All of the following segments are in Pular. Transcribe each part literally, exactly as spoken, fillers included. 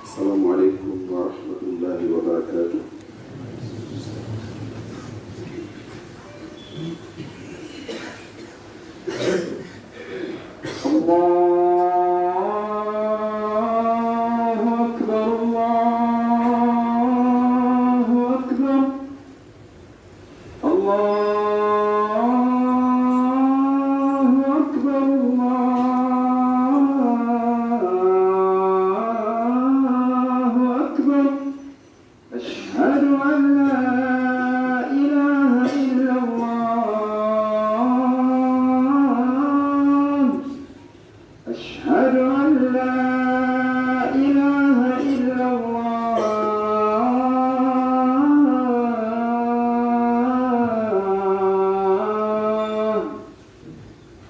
السلام عليكم ورحمة الله وبركاته. الله أكبر، الله أكبر. الله أكبر، الله أكبر. أشهد أن لا إله إلا الله. أشهد أن لا إله إلا الله.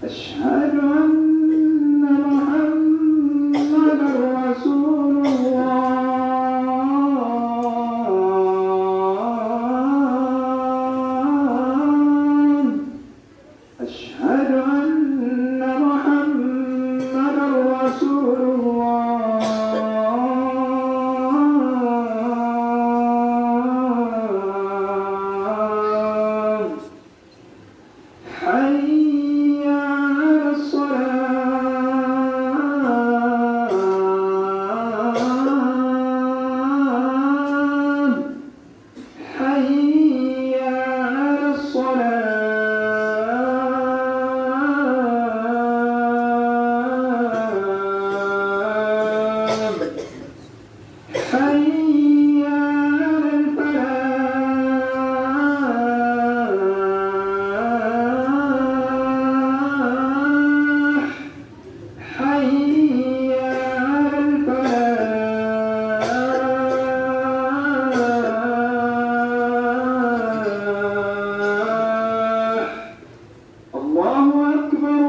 أشهد أن محمدا رسول الله. أشهد أن محمدا رسول الله. حي على الصلاة. حي على الصلاة. حي على الفلاح. حي على الفلاح. الله أكبر،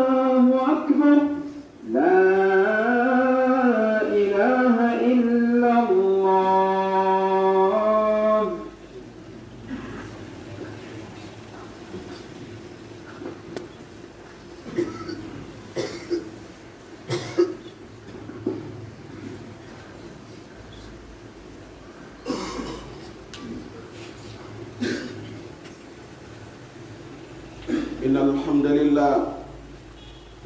الله أكبر. لا إله إلا الله. إن الحمد لله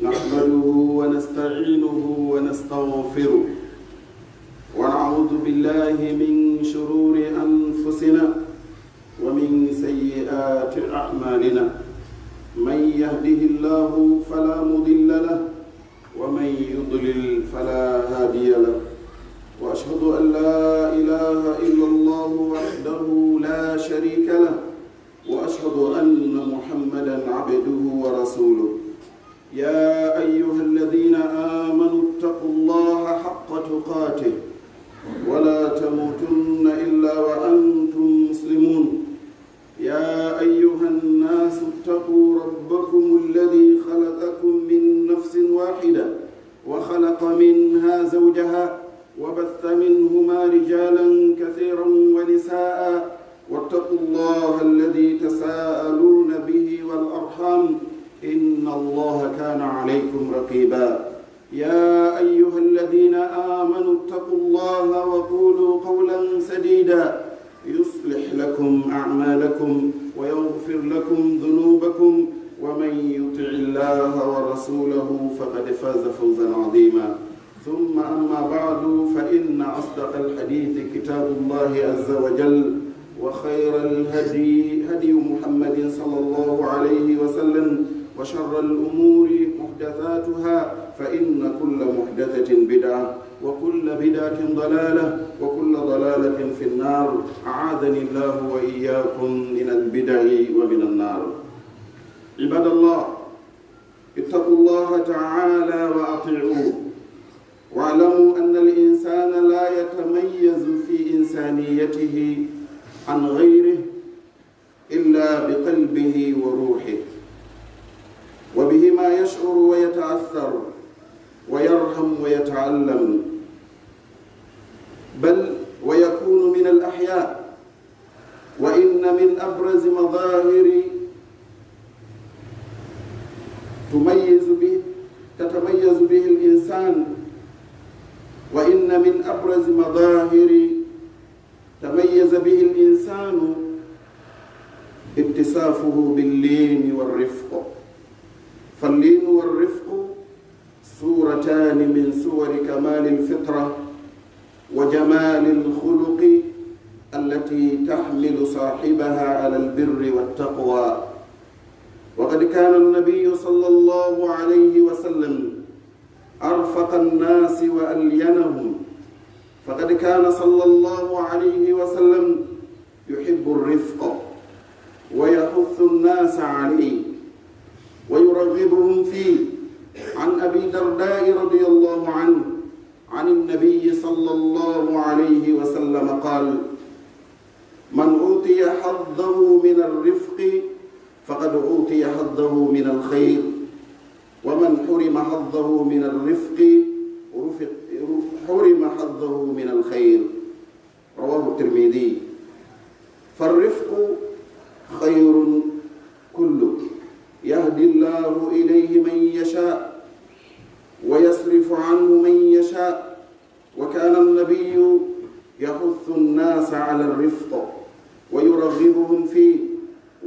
نحمده ونستعينه ونستغفره، ونعوذ بالله من شرور أنفسنا ومن سيئات أعمالنا. من يهده الله فلا مضل له، ومن يضلل فلا هادي له. وأشهد أن لا إله إلا الله وحده لا شريك له، وأشهد أن محمدا عبده ورسوله. يا أيها الذين آمنوا اتقوا الله حق تقاته ولا تموتن إلا وأنتم مسلمون. يا أيها الناس اتقوا ربكم الذي خلقكم من نفس واحدة وخلق منها زوجها وبث منهما رجالا كثيرا ونساء واتقوا الله الذي تساءلون به والأرحام إن الله كان عليكم رقيبا. يا أيها الذين آمنوا اتقوا الله وقولوا قولا سديدا يصلح لكم أعمالكم ويغفر لكم ذنوبكم ومن يطع الله ورسوله فقد فاز فوزا عظيما. ثم أما بعد، فإن أصدق الحديث كتاب الله عز وجل، وخير الهدي هدي محمد صلى الله عليه وسلم، وشر الأمور محدثاتها، فإن كل محدثة بدعة، وكل بدعة ضلالة، وكل ضلالة في النار. أعاذني الله وإياكم من البدع ومن النار. عباد الله، اتقوا الله تعالى وأطيعوه، واعلموا أن الإنسان لا يتميز في إنسانيته عن غيره إلا بقلبه وروحه، وبهما يشعر ويتأثر ويرحم ويتعلم، بل ويكون من الأحياء. وإن من أبرز مظاهر تميز به، تتميز به الإنسان، وإن من أبرز مظاهر تميز به الإنسان اتصافه باللين والرفق. فاللين والرفق صورتان من صور كمال الفطرة وجمال الخلق التي تحمل صاحبها على البر والتقوى. وقد كان النبي صلى الله عليه وسلم أرفق الناس وألينهم، فقد كان صلى الله عليه وسلم يحب الرفق ويحث الناس عليه ويرغبهم فيه. عن أبي الدرداء رضي الله عنه عن النبي صلى الله عليه وسلم قال: من أوتي حظه من الرفق فقد أوتي حظه من الخير، ومن حرم حظه من الرفق رفق-، حرم حظه من الخير. رواه الترمذي. فالرفق خير كله، يهدي الله إليه من يشاء ويصرف عنه من يشاء، وكان النبي يحث الناس على الرفق ويرغبهم فيه،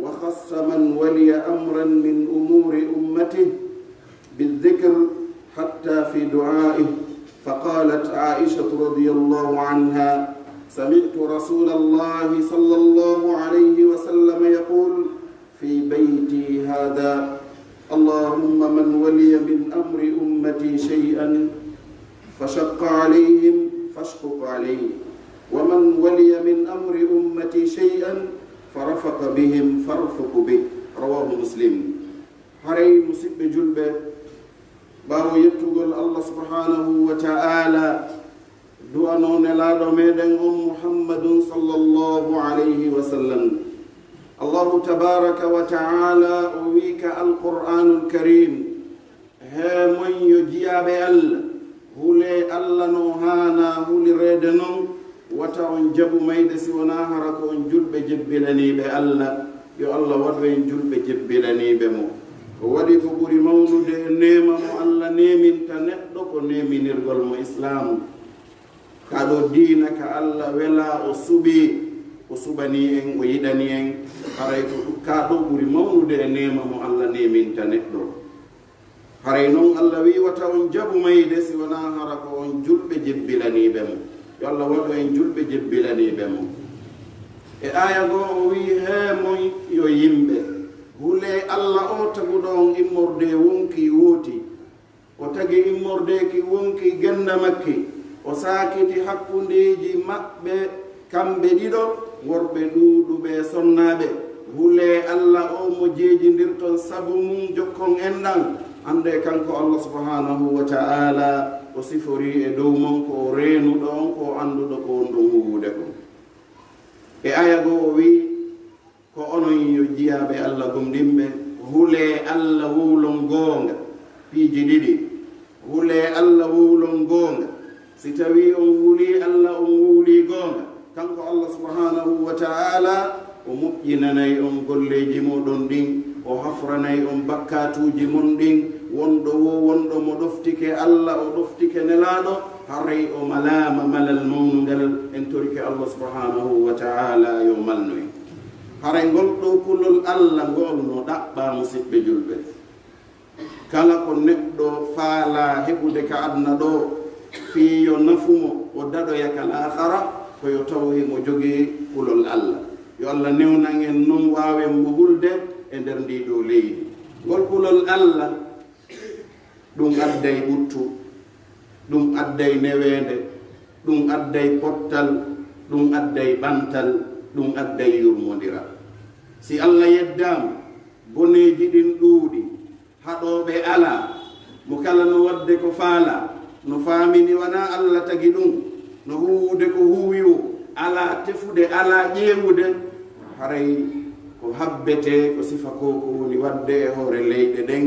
وخص من ولي أمرا من أمور أمته بالذكر حتى في دعائه، فقالت عائشة رضي الله عنها: سمعت رسول الله صلى الله عليه وسلم يقول في بيتي هذا: اللهم من ولي من أمر أمتي شيئا فشق عليهم فاشقق عليه، ومن ولي من أمر أمتي شيئا فرفق بهم فارفق به. رواه مسلم. Haray, musiɓɓe julɓe, ɓaawo yettugol Allah subhanahu wa ta'ala, du'anoo Nelaaɗo meɗen on Muhammadun sallallahu alayhi wa sallam, Allahu tabaraka wa ta'ala o wi'i ka Alqur'aanul Kariim: Hee mon yo jiyaaɓe Allah, hulee Allah no haanaa hulireede non, wata on jaɓu mayde si wonaa hara ko on julɓe jebbilaniiɓe Allah. Yo Allah waɗu en julɓe jebbilaniiɓe mo. Ko waɗi ko ɓuri mawnude e neema mo Allah neeminta neɗɗo ko neeminirgol mo Islaamu. Kaa ɗoo diina ka Allah welaa, o suɓii, o suɓanii en, o yiɗanii en, haray ko ɗum, kaa ɗoo ɓuri mawnude e neema mo Allah neeminta neɗɗo. Haray non Allah wi'i, wata on jaɓu mayde si wonaa hara ko on julɓe jebbilaniiɓe mo. Yo Allah waɗu en julɓe jebbilaniiɓe mo. E aaya goo o wi'i, hee mon yo yimɓe, hulee Allah o taguɗo on immorde e wonkii wootii. O tagi immorde ki wonkii gennda makki, o saakiti hakkundeeji maɓɓe kamɓe ɗiɗo, worɓe ɗuuɗuɓe e sonnaaɓe. Hulee Allah o mo jeejindirton sabu mun, jokkon enɗan. Anndee kanko Allah subhanahu wa ta'ala o siforii e dow mon ko o reenuɗo on, ko o annduɗo ko on ɗon huuwude kon. E aaya goo o wi'i, ko onon yo jiyaaɓe Allah gomɗinɓe, Hulee Alla wowlon goonga, piiji ɗiɗi. Hulee Alla wowlon goonga. Si tawii on wulii Alla, on wowlii goonga, kanko Alla subhaanahu wa ta'aalaa, o moƴƴinanay on golleeji mooɗon ɗin, o hafranay on bakkaatuuji mon ɗin. Wonɗo woo, wonɗo mo ɗoftike Alla, o ɗoftike Nelaaɗo, haray o malaama malal mawnungal. En torike Alla subhaanahu wa ta'aalaa yo malnu en. Haray ngol ɗoo kulol Alla ngol no ɗaɓɓaa, musiɓɓe julɓe. Kala ko neɗɗo faalaa heɓude ka aduna ɗoo, fii yo nafu mo, o daɗoya ka laakhara, ko yo taw himo jogii kulol Alla. Yo Alla newnan en non, waawen mo hulde e nder ndii ɗoo leydi. Ngol kulol Alla, ɗum adday ɓuttu, ɗum adday neweende, ɗum adday pottal, ɗum adday ɓantal, ɗum adday yurmondiral. Si Alla yeddaama, boneeji ɗin ɗuuɗi, haɗooɓe alaa, mo kala no waɗde ko faalaa, no faamini wanaa Alla tagi ɗum, no huuwude ko huuwi woo, alaa tefude, alaa ƴeewude, haray ko habbetee ko sifa ko, ko woni waɗde e hoore leyɗe ɗen,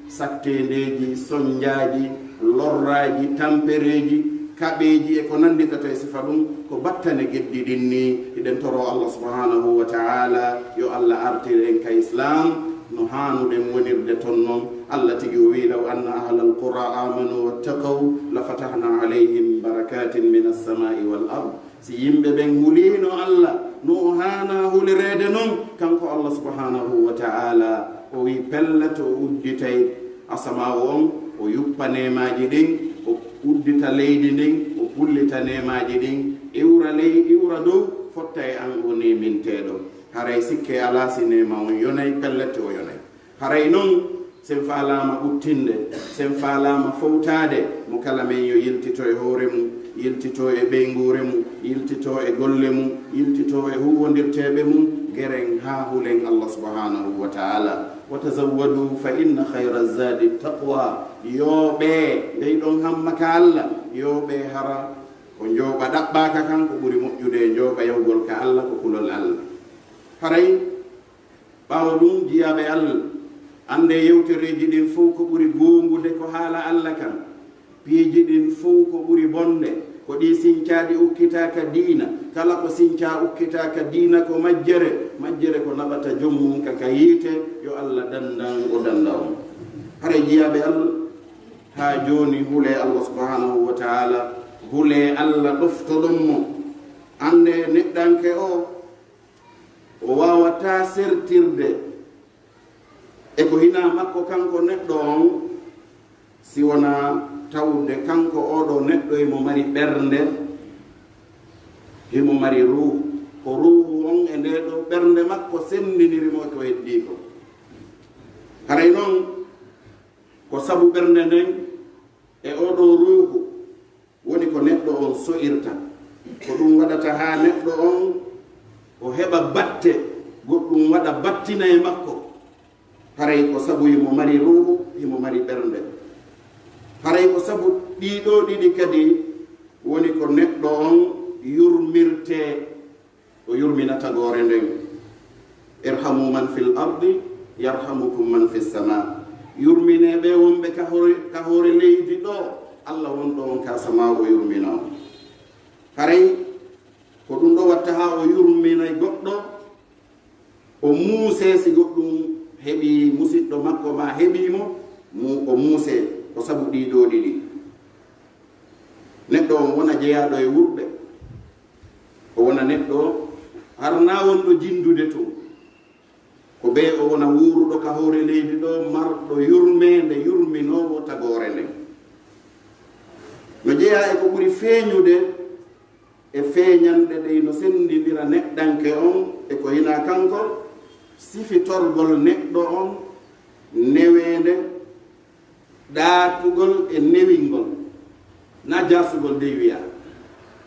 satteendeeji, sonnjaaji, lorraaji, tampereeji, kaɓeeji e ko nannditata e sifa ɗum, ko battane geddi ɗin nii. Hiɗen toroo Alla subhaanahu wa ta'aalaa yo Alla artir en ka Islaam no haanuɗen wonirde ton non. Alla tigi o wi'i: "Law anna ahlal quraa aamanuu wattaqaw, la fatahnaa alayhim barakaatin minas samaa'i wal ard." Si yimɓe ɓen huliino Alla no o haanaa hulireede non, kanko Alla subhaanahu wa ta'aalaa, o wi'i pellet o udditay asamaawo on, o yuppa neemaaji ɗin, o uddita leydi ndin, o pullita neemaaji ɗin, iwra ley, iwra dow, fotta e an o neeminteeɗo. Haray sikke alaa si neema on yonay, pellet o yonay. Haray non, sen faalaama ɓuttinde, sen faalaama fowtaade, mo kala men yo yiltito e hoore mum, yiltito e ɓeynguure mum, yiltito e golle mum, yiltito e huuwondirteeɓe mum, geren haa hulen Alla subhaanahu wa ta'aalaa. "Wa tazawwadu fa inna khayra zadi taqwa." Yooɓee, ndey ɗon hamma ka Alla, yooɓee hara ko njooɓa ɗaɓɓaaka kan, ko ɓuri moƴƴude e njooɓa yahugol ka Alla, ko kulol Alla. Haray, ɓaawo ɗun, jiyaaɓe Alla, anndee yewtereeji ɗin fow ko ɓuri goongude ko haala Alla kan. Piiji ɗin fow ko ɓuri bonde, ko ɗi sincaaɗi ukkitaaka diina. Kala ko sincaa ukkitaaka diina ko majjere, majjere ko naɓata jom mum ka, ka yiite, yo Alla dandan o danda on. Haray jiyaaɓe Alla, haa jooni hulee Alla subhaanahu wa ta'aalaa, hulee Alla ɗoftoɗon mo. Anndee neɗɗanke o, o waawataa sertirde e ko hinaa makko kanko neɗɗo on, si wonaa tawde kanko oo ɗoo neɗɗo himo mari ɓernde, himo mari ruuhu. Ko ruuhu on e ndee ɗoo ɓernde makko senndiniri mo e ko heddii kon. Haray non, ko sabu ɓernde nden e oo ɗoo ruuhu woni ko neɗɗo on so'irta. Ko ɗum waɗata haa neɗɗo on o heɓa batte, goɗɗum waɗa battina e makko. Haray ko sabu himo mari ruuhu, himo mari ɓernde. Haray ko sabu ɗii ɗoo ɗiɗi kadi woni ko neɗɗo on yurmirtee. O yurmina tagoore nden. "Irhamu man fil ardi, yarhamukum man fis samaa." Yurminee ɓe wonɓe ka hoore, ka hoore leydi ɗoo, Alla wonɗo on ka samaa o yurmina on. Haray ko ɗum ɗoo watta haa o yurminay goɗɗo, o muusee si goɗɗum heɓii musiɗɗo makko maa heɓii mo, mu-, o muusee ko sabu ɗii ɗoo ɗiɗi. Neɗɗo on wona jeyaaɗo e wurɓe. O wona neɗɗo harnaa wonɗo jinndude tun. Ko bee o wona wuuruɗo ka hoore leydi ɗoo, marɗo yurmeende, yurminoowo tagoore nden. No jeyaa e ko ɓuri feeñude e feeñanɗe ɗe no senndindira neɗɗanke on e ko hinaa kanko, sifitorgol neɗɗo on neweende, ɗaatugol e newingol, na jasugol dey wiyaa.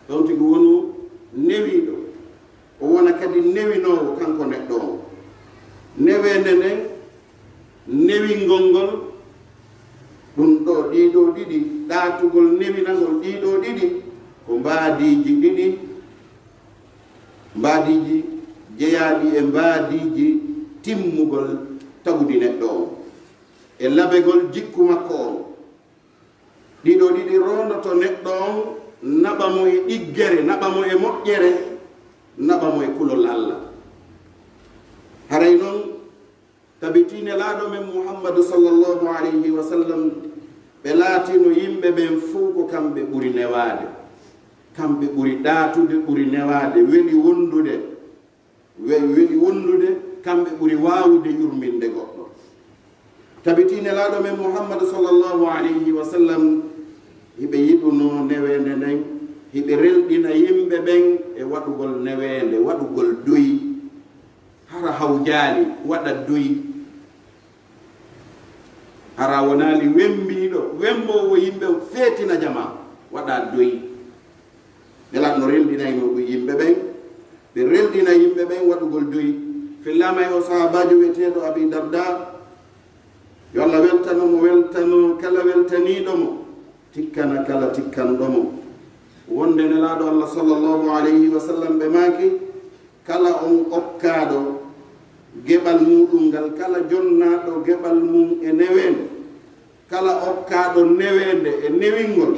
Ɗon tigi wonu newiiɗo, o wona kadi newinoowo kanko neɗɗo on. Neweende nden, newingol ngol, ɗum ɗoo, ɗii ɗoo ɗiɗi, ɗaatugol newinangol ɗii ɗoo ɗiɗi, ko mbaadiiji ɗiɗi, mbaadiiji jeyaaɗi e mbaadiiji timmugol tawdi neɗɗo on, e labegol jikku makko on. Ɗiɗo ɗiɗi rondoto neɗɗo on, naɓa mo e ɗiggere, naɓa mo e moƴƴere, naɓa mo e kulol Alla. Haray non, tabitii Nelaaɗo men Muhammadu sallallahu alayhi wa sallam, ɓe laatino yimɓe ɓen fow ko kamɓe ɓuri newaade, kamɓe ɓuri ɗaatude, ɓuri newaade, weli wondude. We-, weli wondude, kamɓe ɓuri waawude yurminde goɗɗo. Tabitii Nelaaɗo men Muhammadu sallallahu alayhi wa sallam, hiɓe yiɗunoo neweende nden, hiɓe relɗina yimɓe ɓen e waɗugol neweende, waɗugol doy. Hara hawjaali, waɗa doy. Hara wonaali wembiiɗo, wemboowo yimɓe, feetina jamaa, waɗa doy. Nelaaɗo no relɗinaynoo ɗum yimɓe ɓen, ɓe relɗina yimɓe ɓen waɗugol doy. Fillaama e o sahaabaajo wi'eteeɗo Abi Darda, yo Allah weltano mo, weltano kala weltaniiɗo mo, tikkana kala tikkanɗo mo. Wonde Nelaaɗo Allah sallallahu alayhi wa sallam ɓe maaki, kala on okkaaɗo geɓal muuɗum ngal, kala jonnaaɗo geɓal mum e neweende, kala okkaaɗo neweende e newingol,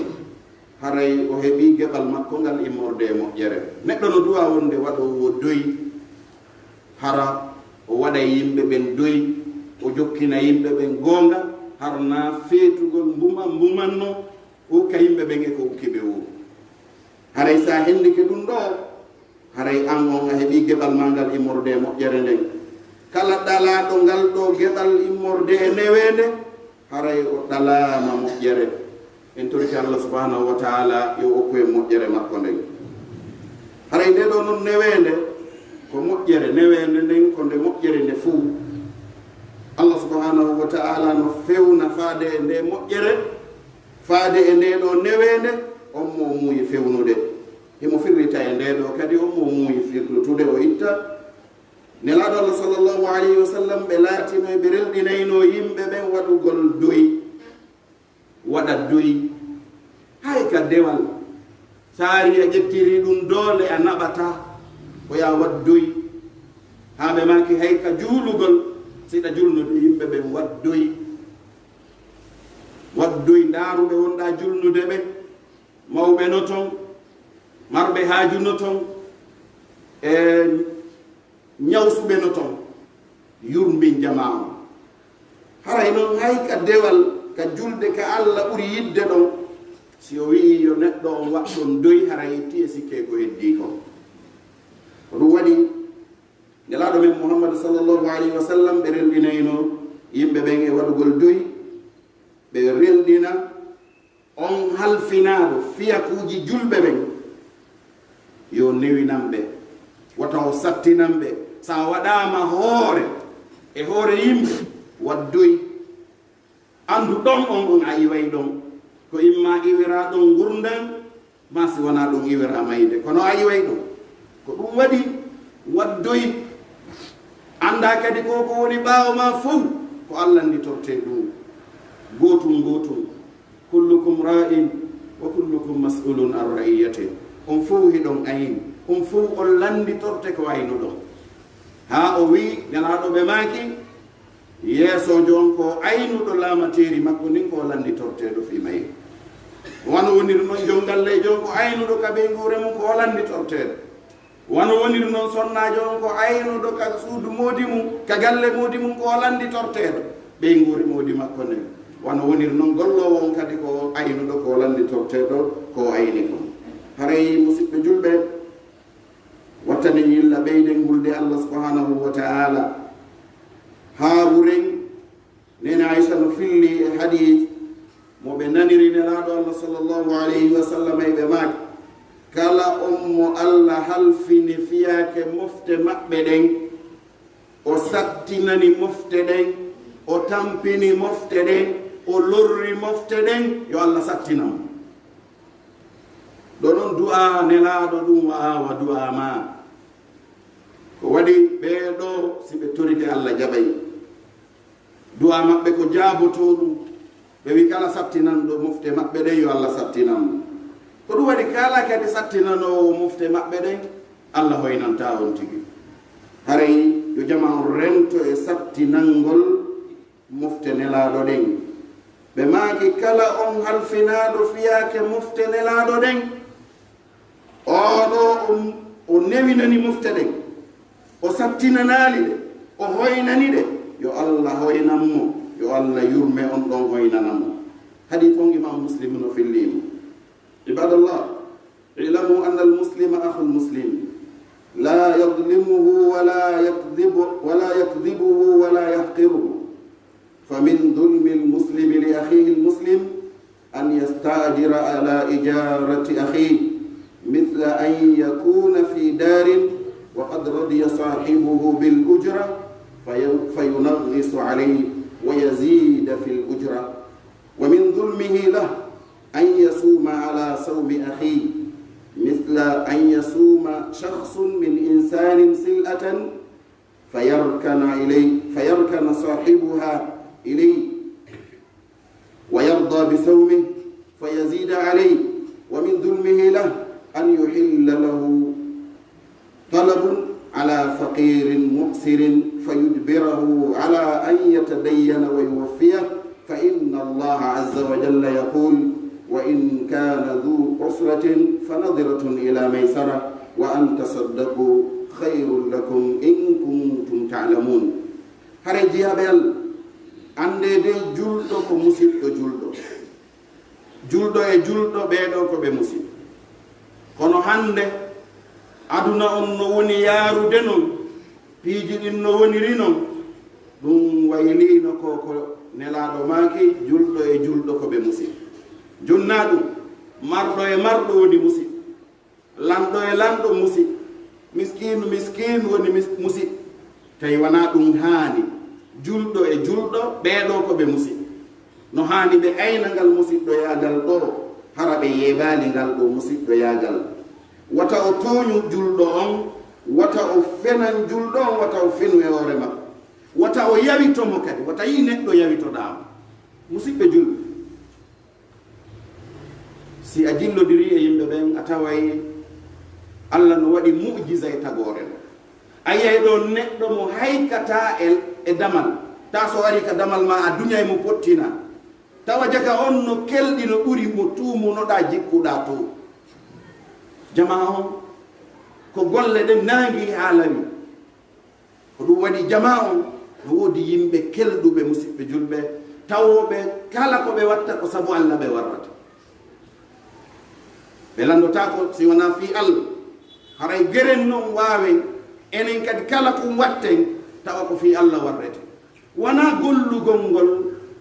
haray o heɓii geɓal makko ngal immorde e moƴƴere. Neɗɗo no du'a wonde waɗoowo doy, hara o waɗay yimɓe ɓen doy, o jokkina yimɓe ɓen goonga, hara naa feetugol mbuman mbumanno, o hokka yimɓe ɓen e ko hokki ɓe woo. Haray si a hendike ɗum ɗoo, haray an on a heɓii geɓal maa ngal immorde e moƴƴere nden. Kala ɗalaaɗo ngal ɗoo geɓal immorde e neweende, haray o ɗalaama moƴƴere. En torike Allah subhanahu wa ta'ala yo okku en moƴƴere makko nden. Haray nde ɗoo non neweende ko moƴƴere, neweende nden ko nde moƴƴere nde fow. Allah subhanahu wa ta'ala no fewna faade e nde moƴƴere, faade e nde ɗoo neweende, on mo muuyi fewnude. Himo firrita e nde ɗoo kadi on mo muuyi firlutude o itta. Nelaaɗo Allah sallallahu alayhi wa sallam, ɓe laatino e ɓe relɗinaynoo yimɓe ɓen waɗugol doy, waɗa doy. Hay ka dewal, saari a ƴettiri ɗum doole a naɓata, ko yaa waɗ doy. Haa ɓe maaki hay ka juulugol, si ɗa julnude yimɓe ɓen waɗ doy. Waɗ doy ndaaruɓe wonɗaa julnude ɓe, mawɓe no ton, marɓe haaju no ton, e ñawsuɓe no ton, yurmin jamaa on. Haray non hay ka dewal, ka julde ka Alla ɓuri yidde ɗon, si o wi'i yo neɗɗo on waɗ ɗon doy, haray itti e sikke ko heddii kon. Ko ɗum waɗi, Nelaaɗo men Muhammadu sallallahu alayhi wa sallam, ɓe relɗinayno yimɓe ɓen e waɗugol doy, ɓe relɗina on halfinaaɗo fiyakuuji julɓe ɓen, yo newinan ɓe, wota o sattinan ɓe. Si a waɗaama hoore e hoore yimɓe, waɗ doy. Anndu ɗon on, on a iway ɗon. Ko imma iwiraa ɗon ngurndan, maa si wanaa ɗon iwiraa mayde. Kono a iway ɗon. Ko ɗum waɗi, waɗ doy. Anndaa kadi ko ko woni ɓaawo maa fow, ko Alla annditortee ɗum. Gootum gootum. Kullukum ra'in wa kullukum mas'ulun an ra'iyatih. On fow hiɗon ayni. On fow on lannditorte ko aynuɗon. Haa o wi'i, Nelaaɗo ɓe maaki, yeesoojo on ko aynuɗo laamateeri makko ndin ko o lannditorteeɗo fii mayri. Wano woniri non jonngalleejo on ko aynuɗo ka ɓeynguure mum ko o lannditorteeɗo. Wano woniri non sonnaajo on ko aynuɗo ka suudu moodi mum, ka galle moodi mum ko o lannditorteeɗo ɓeynguure moodi makko nden. Wano woniri non golloowo on kadi ko aynuɗo ko o lannditorteeɗo ko o ayni kon. Haray musiɓɓe julɓe, wattani yilla ɓeyden hulde Allah subhanahu wa ta'ala. Haa wuren, Neene Aisha no filli e hadiis mo ɓe naniri Nelaaɗo Allah sallallahu alayhi wa sallam e ɓe maaki, kala on mo Allah halfini fiyaake mofte maɓɓe ɗen, o sattinani mofte ɗen, o tampini mofte ɗen, o lorri mofte ɗen, yo Allah sattinan mo. Ɗo non du'aa Nelaaɗo ɗum wa'aa wa du'aa maa. Ko waɗi ɓee ɗoo si ɓe torike Allah jaɓay. Du'aa maɓɓe ko jaabotoo ɗum. Ɓe wi kala sattinanɗo mofte maɓɓe ɗen yo Allah sattinan mo. Ko ɗum waɗi kala kadi sattinanoowo mofte maɓɓe ɗen, Allah hoynantaa on tigi. Haray yo jama on rento e sattinangol Mofte Nelaaɗo ɗen. Ɓe maaki, "Kala on halfinaaɗo fiyaake mofte Nelaaɗo ɗen, oo ɗoo o, o newinani mofte ɗen, o sattinanaali ɗe, o hoynani ɗe, yo Alla hoynan mo, yo Alla yurme on ɗon hoynana mo." Hadiis on Imaamu Muslim no fillii mo. عباد الله، اعلموا أن المسلم أخو المسلم، لا يظلمه ولا يكذب، ولا يكذبه ولا يحقره. فمن ظلم المسلم لأخيه المسلم أن يستأجر على إجارة أخيه، مثل أن يكون في دار وقد رضي صاحبه بالأجرة في-، فينغص عليه ويزيد في الأجرة. ومن ظلمه له أن يصوم على صوم أخيه، مثل أن يصوم شخص من إنسان سلعة فيركن إليه، فيركن صاحبها إليه ويرضى بصومه فيزيد عليه. ومن ظلمه له أن يحل له طلب على فقير مؤسر فيجبره على أن يتدين ويوفيه، فإن الله عز وجل يقول: "وإن كان ذو عسرة فنظرة إلى ميسرة وأن تصدقوا خير لكم إن كنتم تعلمون." Haray jiyaaɓe Alla, anndee dey julɗo ko musiɗɗo julɗo. Julɗo e julɗo, ɓee ɗoo ko ɓe musiɗɓe. Kono hannde, aduna on no woni yaarude non, piiji ɗin no woniri non, ɗum wayliino ko, ko Nelaaɗo maaki, julɗo e julɗo ko ɓe musiɗɓe. Jonnaa ɗum, marɗo e marɗo woni musiɗɗo. Lanɗo e lanɗo musiɗɗo, miskiinu miskiinu woni mis-, musiɗɗo. Tawi wanaa ɗum haani, julɗo e julɗo, ɓee ɗoo ko ɓe musiɗɓe. No haani ɓe ayna ngal musiɗɗoyaagal ɗoo, hara ɓe yeebaali ngal ɗoo musiɗɗoyaagal. Wata o tooñu julɗo on, wata o fenan julɗo on, wata o fenu e hoore makko. Wata o yawito mo kadi, wata yii neɗɗo yawitoɗaa mo. Musiɗɓe julɓe, si a jillodirii e yimɓe ɓen, a taway Alla no waɗi mu'jiza e tagoore nden. A yi'ay ɗoo neɗɗo mo haykataa e, e damal, taa so arii ka damal maa, a duñay mo pottina. Tawa jaka on no kelɗi no ɓuri mo too mo noɗaa jikkuɗaa too. Jamaa on, ko golle ɗen naangi haa lawi. Ko ɗum waɗi jamaa on no woodi yimɓe kelɗuɓe, musiɓɓe julɓe, tawooɓe kala ko ɓe watta ko sabu Alla ɓe warrata. Ɓe lanndotaako si wanaa fii Alla. Haray geren non waawen, enen kadi kala ko watten, tawa ko fii Alla warreten. Wanaa gollugol ngol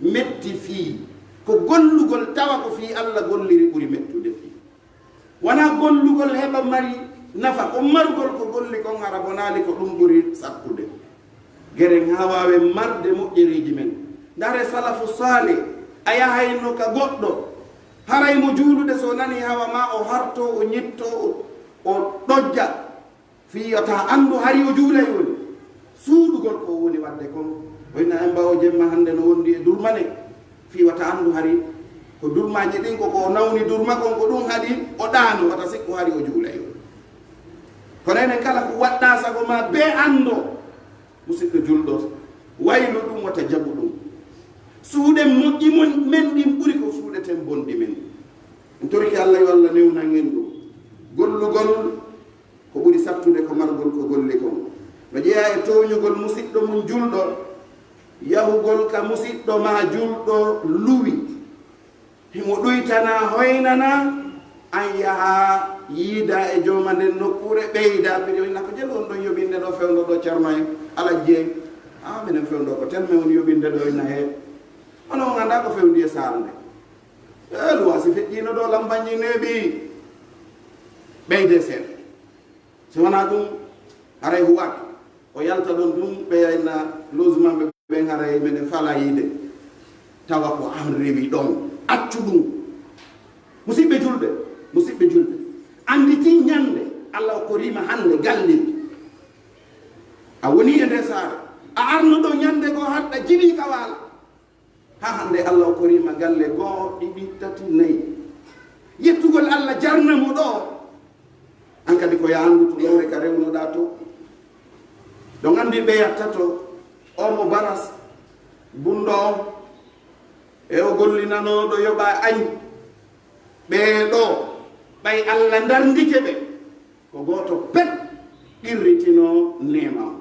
metti fii, ko gollugol tawa ko fii Alla golliri ɓuri mettude fii. Wanaa gollugol heɓa mari nafa, ko marugol ko golli kon hara bonaali ko ɗum ɓuri sakkude. Geren haa waawen marde moƴƴereeji men. Ndare salafu saalih, a yahayno ka goɗɗo, haray mo juulude so nanii hawa maa o hartoo, o ñittoo, o, o ɗojja. Fii wata anndu hari o juulay woni. Suuɗugol ko o woni waɗde kon. Wayno en mbaawo jemma hannde no wondi e durmane. Fii wata anndu hari ko durmaaji ɗin ko, ko o nawni durma kon, ko ɗum haɗi o ɗaano, wata sikku hari o juulay woni. Kono enen kala ko waɗɗaa sago maa bee anndo, musiɗɗo julɗo, waylu ɗum, wata jaɓu ɗum. Suuɗen moƴƴi mon, men ɗin ɓuri ko suuɗeten bonɗi men. En torike Alla yo Alla newnan en ɗum. Gollugol ko ɓuri sattude ko margol ko golli kon. No jeyaa e tooñugol musiɗɗo mum julɗo, yahugol ka musiɗɗo maa julɗo luwi, himo ɗuytanaa, hoynanaa, an yahaa yiidaa e jooma nden nokkuure, ɓeydaa piri, o inna, "Ko jelu on ɗon yoɓinde ɗoo fewndo ɗoo, Cerno en, Alajji en?" "Ah, minen fewndo ko tel men woni yoɓinde ɗoo," inna, "Hee, hono on anndaa ko fewndi e saare nde?" "Eh, luwaasi feƴƴiino ɗoo, lambanji neeɓi." Ɓeydee seeɗa. Si wanaa ɗum, haray huwaaki. O yalta ɗon tun, ɓe yayna logement ɓe ɓen, haray meɗen faalaa yiide. Tawa ko an rewi ɗon. Accu ɗum. Musiɓɓe julɓe, musiɓɓe julɓe. Annditi ñannde Alla okkoriima hannde galle. A woni e nde saare. A arno ɗo ñannde goo, haɗɗa jiɓii ka waala. Haa hannde Alla okkoriima galle goo, ɗiɗi, tati, nayi. Yettugol Alla jarna mo ɗoo. An kadi ko yaa anndu to lowre ka rewnoɗaa to. Ɗon anndi ɓe yatta to, oo mo baras, Bunɗo on, e o gollinanooɗo yoɓa añ, ɓee ɗoo, ɓay Alla ndarndike ɓe, ko gooto pet qirritinoo neema on.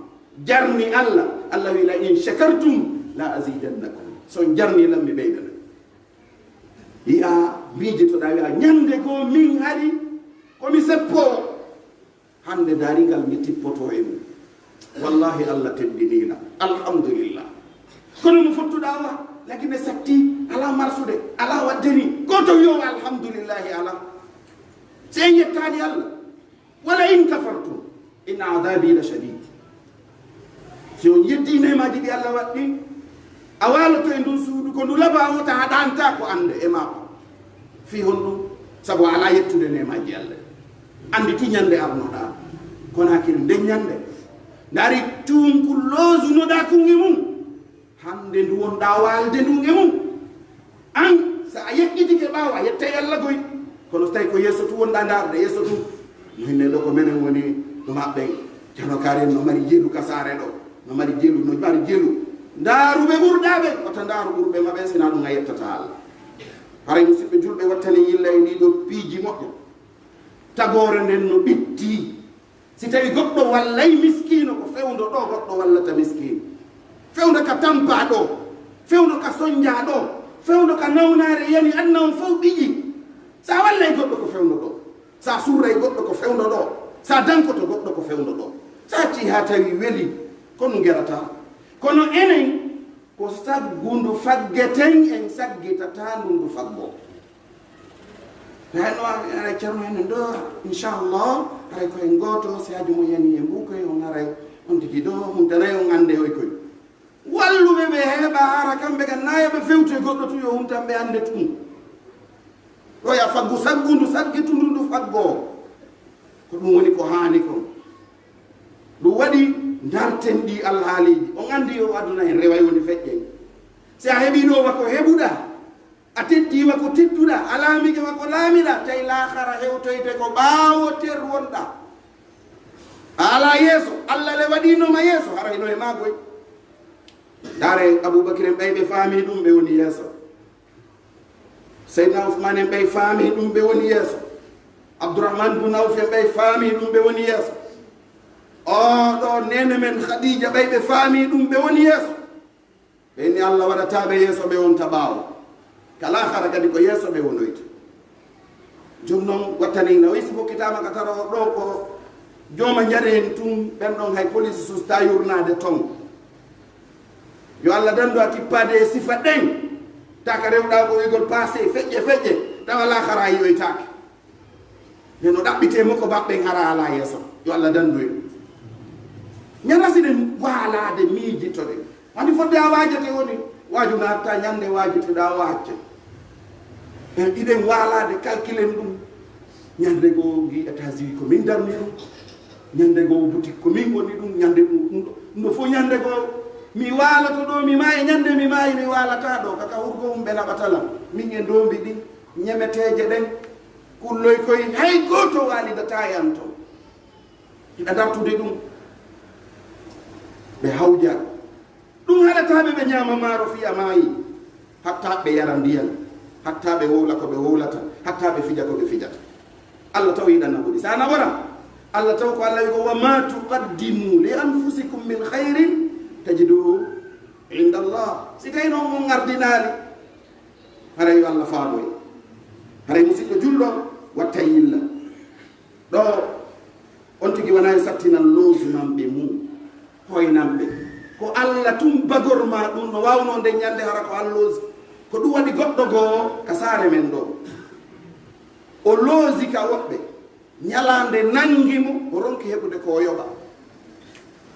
Jarni Alla, Alla wi'i, "La in shakartum la azidannakum." So on jarni lan, mi ɓeydana. Yi'a, miijitoɗaa, wi'a, "Ñande goo min hari ko mi seppoowo." Hannde daringal mi tippotoo e mum. Wallahi, Alla teddinii la. Alhamdulillah. Kono mo fottuɗaa wa, lagine satti, alaa marsude, alaa waɗde ni. Ko to wi'o alhamdulillahi alaa. Si en yettaani Alla. "Wala in kafartum, inna adhabi la shadid." Si on yeddii neemaaji ɗi Alla waɗi, a waaloto e ndun suudu, ko ndu labaa wota a ɗaanta ko annde e maako. Fii honɗun? Sabu a alaa yettude neemaaji Alla. Annditi ñande arnoɗaa Konaakiri nden ñande. Ndaari tuunku loosunoɗaa kun e mun. Hannde ndu wonɗaa waalde ndun e mun. An, si a yeƴƴitike ɓaawo, a yettay Alla goy. Kono so tawi ko yeeso tun wonɗaa ndaarude, yeeso tun, no hinne ɗoo ko menen woni ɗo maɓɓen. Ceerno Kaari en no mari jelu ka saare ɗoo, no mari jelu, no mari jelu. Ndaaru ɓe ɓurɗaa ɓen, wota ndaaru ɓurɓe ma ɓen, sinaa ɗun a yettataa Alla. Haray musiɓɓe julɓe, wattane yilla e ɗii ɗoo piiji moƴƴa. Tagoore nden no ɓitti. Si tawi goɗɗo wallay miskiino, ko fewndo ɗoo goɗɗo wallata miskiino. Fewndo ka tampaa ɗoo, fewndo ka sonjaa ɗoo, fewndo ka nawnaare yani, aduna on fow ɓiƴi. Sa wallay goɗɗo, ko fewndo ɗoo. Sa surray goɗɗo, ko fewndo ɗoo. Sa dankoto goɗɗo, ko fewndo ɗoo. Sa accii haa tawi weli, ko ndu gerataa. Kono enen, ko saggu ndu faggeten, en saggitataa ndu ndu faggoo. Tawi no, haray Ceerno en ɗoo, inchallah, haray ko en gooto, si haaju mo yani e mbuukoy, on haray, on tigi ɗoo, on tanay, on annde hoy koy. Walluɓe ɓe heɓa hara kamɓe kan, naa yo ɓe fewtoy goɗɗo tun, yo huntan ɓe annde tun. Ɗoo ya faggu saggu ndu, saggitu ndu, ndu faggoo. Ko ɗun woni ko haani kon. Ɗun waɗi ndarten ɗii alhaaliiji. On anndi yo aduna en reway woni feƴƴen. Si a heɓii ɗoo wa ko heɓuɗaa, a teddii wa ko tedduɗaa, a laamike wa ko laamiɗaa, tawi laakara hewtoyte ko ɓaawo ter wonɗaa. A alaa yeeso, Alla le waɗiino ma yeeso, haray no e maa goy. Ndaare Abubakar en ɓay ɓe faamii ɗun, ɓe woni yeeso. Seydina Usmaan en ɓay faamii ɗun, ɓe woni yeeso. Abdurahmaan bun Awf en ɓay faamii ɗun, ɓe woni yeeso. Oo ɗoo neene men Khadiija ɓay ɓe faamii ɗun, ɓe woni yeeso. Ɓe inni Alla waɗataa ɓe yeeso, ɓe wonta ɓaawo. Ka laakara kadi ko yeeso ɓe wonoyta. Jooni non, wattani no, si hokkitaama ka taro ɗoo ko jooma njare en tun, ɓen ɗon hay police sustaa yurnaade ton. Yo Alla dandu a tippaade e sifa ɗen. Taka rewɗaa ko wi'ugol passé, feƴƴe, feƴƴe, tawa laakara a yi'oytaake. Nde no ɗaɓɓitee mo ko baɓɓen hara alaa yeeso. Yo Alla dandu en. Ñana si ɗen waalaade miijitoɗen. Wani fodde a waajete woni, waaju naattaa ñande waajitoɗaa waacce. En ɗiɗen waalaade, kalkilen ɗum. Ñande goo ngi étage ko min darni ɗum. Ñande goo boutique ko min woni ɗum. Ñande ɗum, ɗum ɗo, ɗum ɗo fof ñande goo mi waaloto ɗo, mi maayi. Ñande mi maayi, mi waalataa ɗo. Kaka hurgo mum ɓe naɓata lan. Min e ndoombi ɗin, ñemeteeje ɗen, kulloy koy, hay gooto waalidataa e an ton. Hiɗa dartude ɗum. Ɓe hawja. Ɗum haɗataa ɓe, ɓe ñaama maaro fii a maayi. Hatta ɓe yara ndiyan. Hatta ɓe wowla ko ɓe wowlata. Hatta ɓe fija ko ɓe fijata. Allah taw yiɗan naɓude. Sa nawora, Allah taw ko Allah wi ko, "Wa ma tuqaddimu li anfusikum min khairin tajiduhu inda Allah." Si tawi noon on ardinaali, haray yo Allah faaboy. Haray musidɗo julɗo, watta yilla. Ɗo, on tigi wona e sattinan loosumanɓe mum, hoynanɓe. Ko Allah tun bagor ma ɗum, no waawno nden ñande hara ko an loosi. Ko ɗum waɗi goɗɗo goo ka saare men ɗo. O loosi ka woɓɓe. Ñalaande nangi mo, o ronki heɓude ko o yoɓa.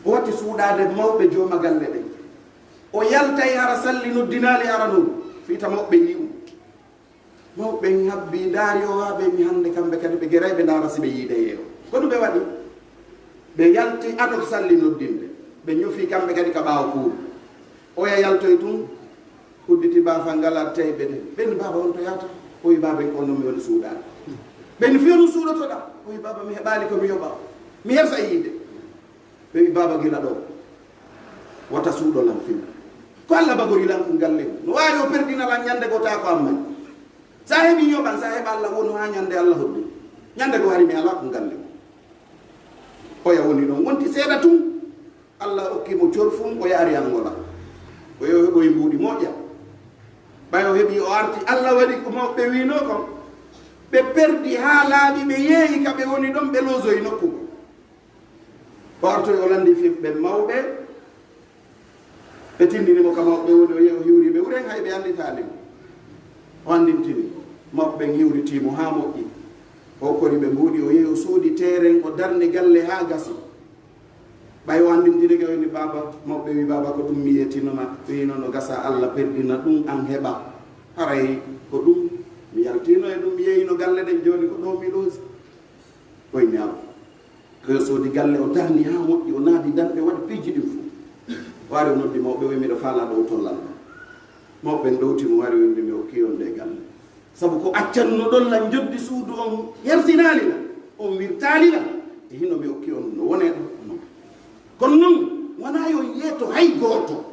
O watti suuɗaade mawɓe jooma galle ɓen. O yaltay hara salli noddinaali hara non, fii ta mawɓe yi'u. Mawɓe ɓen habbii, ndaari o haa ɓe mi hannde, kamɓe kadi ɓe geray, ɓe ndaara si ɓe yiidayee o. Ko ɗum ɓe waɗi? Ɓe yalti adok salli noddinde. Ɓe ñofi kamɓe kadi ka ɓaawo kuuɗu. Oya yaltoy tun, udditi baafal ngal, arti e ɓe ɗen. Ɓen, "Baaba, on to yahata?" O wi, "Baaba, en ko non mi woni suuɗaade." Ɓen, "Fii on suuɗotoɗaa?" O wi, "Baaba, mi heɓaali ko mi yoɓa. Mi hersa yiide." Ɓe wi, "Baaba, gila ɗoo, wata suuɗo lan fii." Ko Alla bagori lan kun galle. No waawi o perdina lan ñande goo taa ko an may. Sa heɓi yoɓan, sa heɓa Alla wonu haa ñande Alla hoddu. Ñande goo hari mi alaa kun galle. Oya woni ɗon. Wonti seeɗa tun. Alla okki mo corfun, o yaari Angola. O yo heɓoy mbuuɗi moƴƴa. Ɓay o heɓi o arti, Alla waɗi ko mawɓe wiinoo kon. Ɓe perdi haa laaɓi, ɓe yeeyi ka ɓe woni ɗon, ɓe loosoyi nokku goo. O artoy o lanndi fii ɓen mawɓe, ɓe tindini mo ka mawɓe woni, o yehi o hiwri ɓe wuren, hay ɓe annditaali mo. O anndintini. Mawɓe ɓen hiwritii mo haa moƴƴi. O kori ɓe mbuuɗi, o yehi o soodi teeren, o darni galle haa gasi. Ɓay o anndintinike, o inni, "Baaba," mawɓe wi, "Baaba, ko ɗum mi yeetino ma?" O wiino, "No gasa Alla perdina ɗum, an heɓa." Haray ko ɗum mi yaltino e ɗum, mi yeyino galle ɗen, jooni ko ɗoo mi loosi. O inni, "Awa." Ko yo soodi galle, o darni haa moƴƴi, o naadi darɗe, waɗi piiji ɗin fow. O ari, o noddi mawɓe, o wi'i, "Miɗo faalaa ɗowtol lan ɗoo." Mawɓe ɓen ɗowti mo, o ari, o inni, "Mi okkii on ɗee galle. Sabu ko accanno ɗon lan njoddi suudu on hersinaali lan, on wirtaali lan, e hino mi okkii on no wonee ɗon non. Kono non, wanaa yo on yeeto hay gooto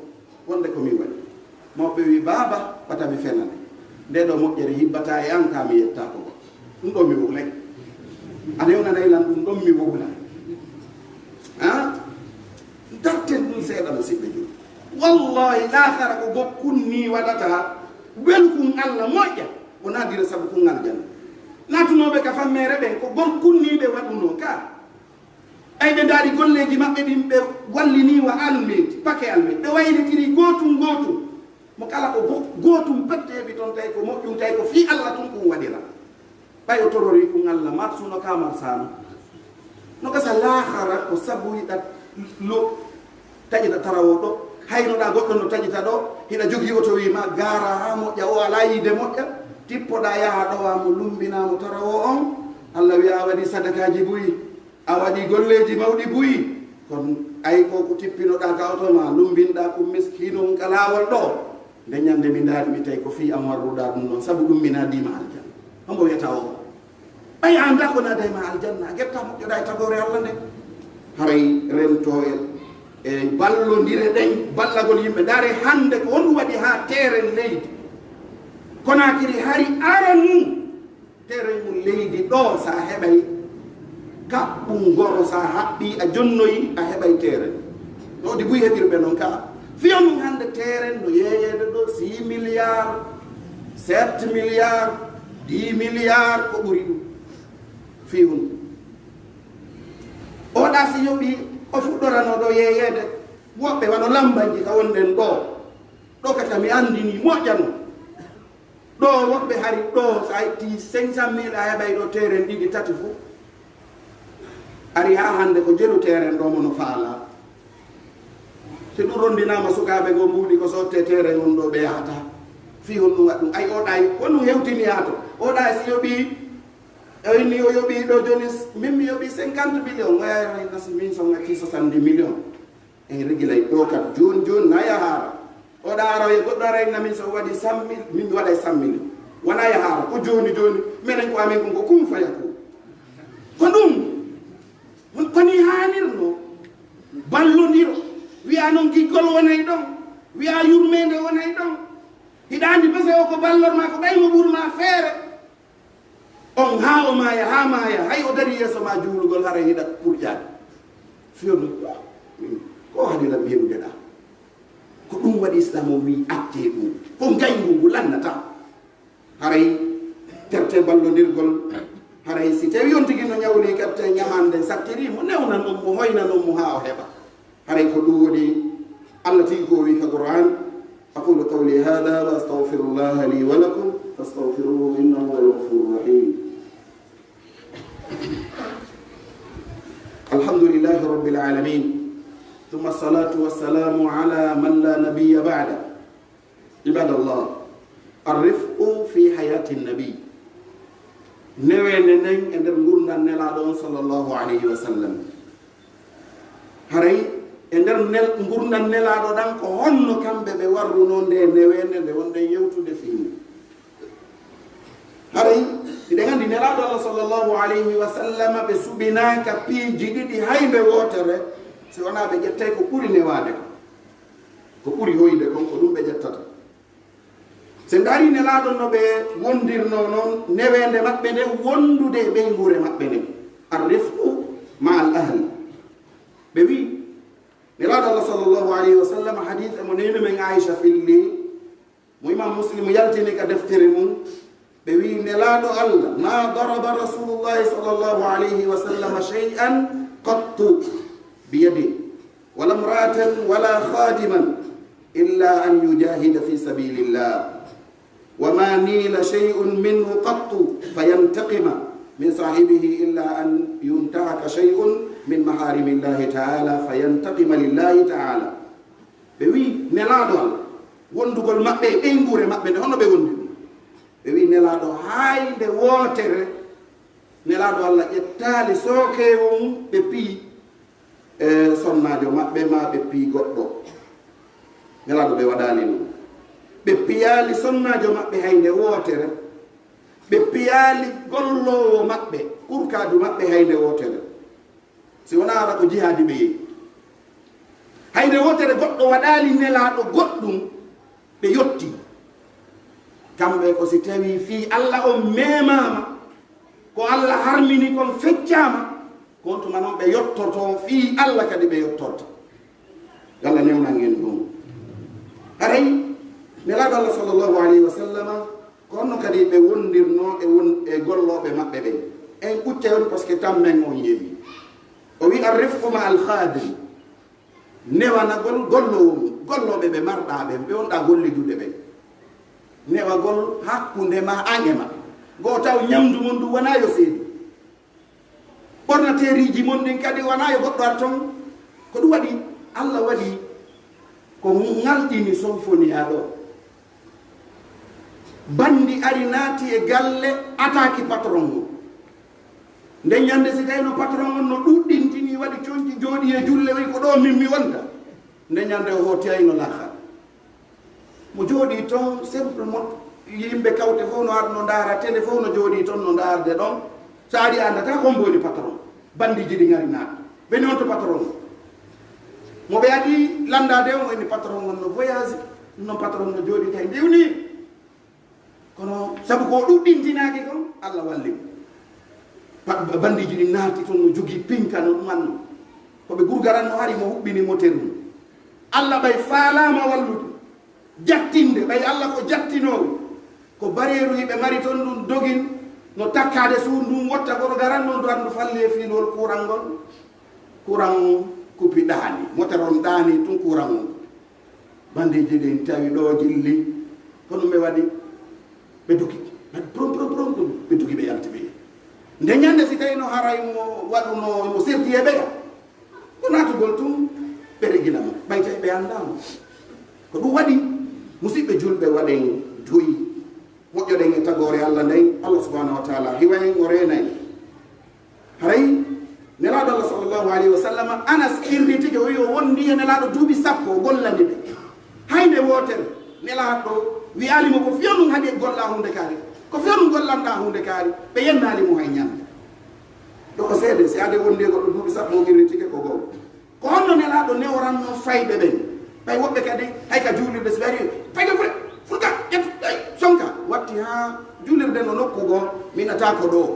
wonde ko min waɗi." Mawɓe wi'i, "Baaba, wata mi fenane. Ndee ɗoo moƴƴere hibbataa e an, kaa mi yettaako goɗɗo. Ɗum ɗoo mi wowlay. A newnanay lan, ɗum ɗon mi wowlay." Ah? Darten ɗum seeɗa, musiɓɓe julɓe. Wallaahi, laakara ko gokkun nii waɗata, welkun Alla moƴƴa, o naadira sabu kun aljanna. Naatunooɓe ka fammeere ɓen, ko gokkun nii ɓe waɗunoo ka. Ɓay ɓe ndaari golleeji maɓɓe ɗin, ɓe wallinii wa almeeti, pake almeeti. Ɓe waylitiri gootun gootun. Mo kala ko go-, gootun pette heɓi ton, tawi ko moƴƴun, tawi ko fii Alla tun kun waɗira. Ɓay o tororii kun Alla, marsuno ka marsaano. No gasa laakara ko sabu hiɗa lo-, taƴita tarawoo ɗoo. Haynoɗaa goɗɗo no taƴita ɗoo, hiɗa jogii oto, wii ma gaara haa moƴƴa, o alaa yiide moƴƴa. Tippoɗaa yaha ɗowaa mo, lummbinaa mo tarawoo on. Alla wi'a a waɗii sadakaaji buy. A waɗii golleeji mawɗi buy, kono ay ko ko tippinoɗaa ka oto maa, lummbinɗaa kun miskiino on ka laawol ɗoo. Nde ñande mi ndaari, mi tawi ko fii an warruɗaa ɗum ɗon, sabu ɗum mi naadii ma aljanna. Hombo wiyata o? Ɓay a anndaa ko naaday ma aljanna, a ƴetta moƴƴoɗaa e tagoore Alla nden. Haray rentoo e, e ballondire ɗen, ballagol yimɓe. Ndaare hannde ko honɗum waɗi haa teeren leydi Konaakiri hari aran mum. Teeren mum leydi ɗoo, sa heɓay kaɓɓun goro, sa haɓɓii, a jonnoyi, a heɓay teeren. No ɗi buy heɓirɓe non ka. Fiyo nun hannde teeren no yeeyeede ɗoo six milliards, sept milliards, dix milliards, ko ɓuri ɗum. Fiyo nun. Oɗa si yoɓii, o fuɗɗoranoo ɗoo yeeyeede. Woɓɓe wano lambanji ka wonɗen ɗoo. Ɗoo kata mi anndini moƴƴa non. Ɗoo woɓɓe hari ɗoo, so a ittii cinq cent mille, a heɓay ɗoo teeren ɗiɗi, tati fof. Ari haa hannde ko jelu teeren ɗoo mo no faalaa. Si ɗum ronndinaama sukaaɓe goo mbuuɗi ko sottee teeren on ɗoo ɓe yahata. Fii honɗum waɗi ɗum? Ay, oɗa ay, ko ɗum hewtini yaa to? Oɗa ay si yoɓii, o inni o yoɓii ɗoo jooni, min mi yoɓii cinquante millions, o yahay nasi min so ngaccii soixante-dix millions. En regilay ɗoo kat jooni jooni na yahaara. Oɗa ara e goɗɗo ara inna min so waɗi cent mille, min mi waɗay cent mille. Wona yahaara, ko jooni jooni, menen ko amen kon ko kun faya kun. Ko ɗum, ko nii haanirno. Ballondiro, wi'a non giggol wonay ɗon, wi'a yurmeende wonay ɗon. Hiɗa anndi bese o ko ballor maa ko ɓay mo ɓur maa feere. On haa o maaya, haa maaya, hay o darii yeeso maa juulugol, haray hiɗa kurƴaade. Fiyo ɗum, ko haɗi lan mi heɓude ɗaa? Ko ɗum waɗi Islaam o wi'i, accee ɗum. Ko ngayngu ngu lannataa. Haray terte ballondirgol, haray si tawii on tigi no ñawlii, kerte ñamaande sattirii mo, newnan on mo, hoynan on mo haa o heɓa. Haray ko ɗum woni Allah tigi ko o wi'i ka Qur'aan, أقول قولي هذا وأستغفر الله لي ولكم فاستغفروه إنه هو الغفور الرحيم. الحمد لله رب العالمين. ثم الصلاة والسلام على من لا نبي بعده. عباد الله، الرفق في حياة النبي. Neweende nden e nder ngurndan Nelaaɗo on sallallahu alayhi wa sallam. Haray e nder nel-, ngurndan Nelaaɗo ɗan, ko honno kamɓe ɓe warrunoo ndee neweende nde wonɗen yewtude fii mun? Haray hiɗen anndi Nelaaɗo Allah sallallahu alayhi wa sallam ɓe suɓinaaka piiji ɗiɗi hay nde wootere, si wonaa ɓe ƴettay ko ɓuri newaade kon. Ko ɓuri hoyde kon, ko ɗum ɓe ƴettata. Si ndaari Nelaaɗo no ɓe wondirnoo non, neweende maɓɓe nden wondude e ɓeynguure maɓɓe nden. Arrifqu ma al ahl. Ɓe wi'i, Nelaaɗo Allah sallallahu alayhi wa sallam, hadiis mo neene men Aisha filli, mo Imam Muslim yaltini ka deftere mum, ɓe wi'i, Nelaaɗo Allah, ma daraba Rasulullahi sallallahu alayhi wa sallam shay'an qattu bi yadihi, wala imra'atan wala khadiman, illa an yujahida fi sabilillah. وما نيل شيء منه قط فينتقم من صاحبه إلا أن ينتهك شيء من محارم الله تعالى فينتقم لله تعالى. Ɓe wi'i, Nelaaɗo Allah, wondugol maɓɓe e ɓeynguure maɓɓe nde, hono ɓe wondirnoo? Ɓe wi'i, Nelaaɗo, haynde wootere, Nelaaɗo Allah ƴettaali sookeewo mum, ɓe piyi e sonnaajo maɓɓe, maa ɓe piyi goɗɗo. Nelaaɗo ɓe waɗaali ɗum. Ɓe piyaali sonnaajo maɓɓe haynde wootere. Ɓe piyaali golloowo maɓɓe, kurkaadu maɓɓe haynde wootere. Si wonaa hara ko jihaadi ɓe yehi. Haynde wootere goɗɗo waɗaali Nelaaɗo goɗɗum, ɓe yotti. Kamɓe ko si tawii fii Alla on memaama, ko Alla harmini kon feccaama, ko on tuma non ɓe yottorto, fii Alla kadi ɓe yottorta. Yo Alla newnan en ɗum. Haray, Nelaaɗo Alla sallallahu alayhi wa sallama, ko honno kadi ɓe wondirnoo e won-, e gollooɓe maɓɓe ɓen? En ɓuccay on, parce que tammen on yehi. O wi'i, "Ar-rifqu ma al-khadim." Newanagol golloowo mum, gollooɓe ɓe marɗaa ɓen, ɓe wonɗaa gollidude ɓen. Newagol hakkunde ma an e maɓɓe. Goo taw ɲamndu mon ndu wanaa yo seedi. Ɓornateeriiji mon ɗin kadi wanaa yo goɗɗo ar ton. Ko ɗum waɗi, Alla waɗi ko ngalɗini Sonfoniyaa ɗoo. Banndi ari naati e galle, ataaki patron on. Nden ɲannde si tawii no patron on no ɗuɗɗintini, waɗi conci, jooɗii e julle, wi'i, "Ko ɗoo min mi wonta." Nden ɲannde o hootiyayno laakhara. Mo jooɗii ton, simple mo, yimɓe kawte fof no ar no ndaara, télé fof no jooɗii ton no ndaarde ɗon. So ari a anndataa ko hombo woni patron. Banndiiji ɗin ari naati. Ɓe ni on to patron on. Mo ɓe adi lanndaade on, o inni patron on no voyage, non patron no jooɗii tawi ndiwni. Kono sabu ko o ɗuɗɗintinaaki kon, Alla walli mo. Ba-, ba-, banndiiji ɗin naati ton no jogii pinka no ɗum anno. Ko ɓe gurgaran no hari mo huɓɓini moteru. Alla ɓay faalaama wallude. Jattinde, ɓay Alla ko jattinoowo. Ko bareeru hiɓe mari ton ɗum dogin, no takkaade suudu ndun wotta goro garan non du andu falli e fiilol kuuran ngol. Kuuran kupi ɗaani, moteur on ɗaani tun kuuran on. Bandiiji ɗin tawi ɗo jilli, ko ɗum ɓe waɗi, ɓe duki, ɓe prom, prom, prom, prom, ɓe duki ɓe yalti ɓe. Nde ɲande si tawi no haray mo waɗuno mo serti e ɓeya, ko naatugol tun, ɓe regila mo, ɓay tawi ɓe anndaa mo. Ko ɗum waɗi, musiɓɓe julɓe, waɗen du'i, moƴƴoɗen e tagoore Alla nden, Alla subhanahu wa taala hiwa en, o reena en. Haray Nelaaɗo Alla sallallahu alayhi wa sallam, Anas irritike, o wi'i o wondi e Nelaaɗo duuɓi sappo, o gollani ɓe. Hay nde wootere, Nelaaɗo wi'aali mo ko fiyo ɗum haɗi golla huunde kaari, ko fiyo ɗum gollanɗaa huunde kaari, ɓe yennaali mo hay ɲande. Ɗo ko seede, si ade wondi e goɗɗo duuɓi sappo, o irritike ko goo. Ko honno Nelaaɗo neworanno fayɓe ɓen? Ɓay woɓɓe kadi, hay ka juulirde, si ɓe ari, fayde fule, fulka, ƴettu, ey, sonka. Watti haa juulirde no nokku goo, minata ko ɗoo.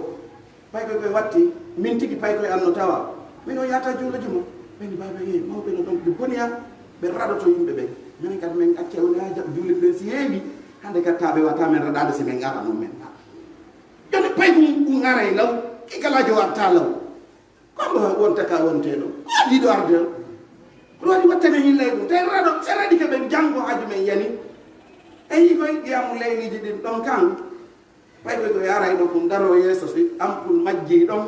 Paykoy koy watti, min tigi paykoy an no tawa. Min o yaata juulo juma. Ɓen baaba, ey, mawɓe no ɗon, ɓe boniya, ɓe raɗoto yimɓe ɓen. Minen kadi men acca woni haa jaɓ juulirde si heewi. Hande ka taaɓe wata men raɗaade si men ara non men. Joni payko ɗum aray law, kikalaajo warta law. Ko mbo wonta ka wonte ɗo? Ko adii ɗo arde ɗo? Ko waɗi wattane yillay ɗum? Te raɗo, se raɗi ke ɓen janngo haaju men yani. E yi koy qiyaamu layliiji ɗin ɗon kan. Payɓe ko yarayno kun daro yeeso si ampul majji ɗon.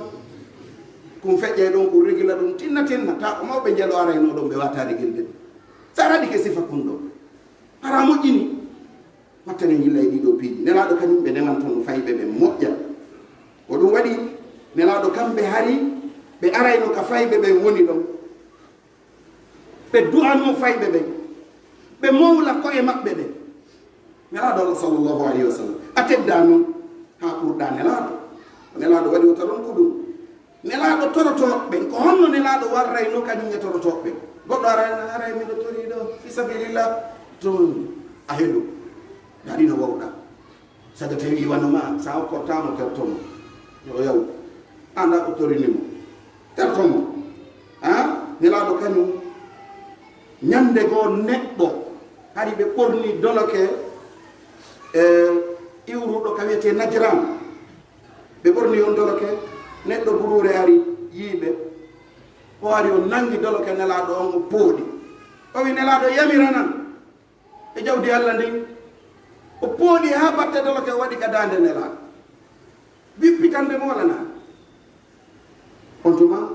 Kun feƴƴay ɗon, kun regila ɗum tinna tinna. Ta ko mawɓe njelo arayno ɗon ɓe wata regilde. Sa raɗi ke sifa kun ɗon. Hara moƴƴini. Wattane yillay ɗiɗo piiji. Nelaaɗo kañum ɓe newanto no fayɓe ɓe moƴƴa. Ko ɗum waɗi Nelaaɗo kamɓe hari ɓe arayno ka fayɓe ɓen woni ɗon. Ɓe du'anoo fayɓe ɓen. Ɓe mowla ko'e maɓɓe ɓen. Nelaaɗo Allah sallallahu alayhi wa sallam. A teddaa non haa ɓurɗaa Nelaaɗo. Ko Nelaaɗo waɗi wota ronku ɗum. Nelaaɗo torotooɓe ɓen. Ko honno Nelaaɗo warraynoo kañum e torotooɓe ɓen? Goɗɗo ara, ara, miɗo torii ɗo, fi sabilillah, to a helu, dari no wawɗa. Saga tawi wano ma, sa okkortaamo, tertomo. Yo yaw, anda ko torini mo. Tertomo. Ha? Nelaaɗo kañum, ñande goo neɗɗo, hari ɓe ɓorni doloke, e iwruɗo ka wiyetee Najran. Ɓe ɓorni on doloke, neɗɗo buruure ari yiiɓe. O ari, o nangi doloke Nelaaɗo on, o pooɗi. O wi, "Nelaaɗo, yamiranan e jawdi Alla ndin." O pooɗi haa batte doloke, o waɗi ka daande Nelaaɗo. Wippitande mo wala naa? On tuma,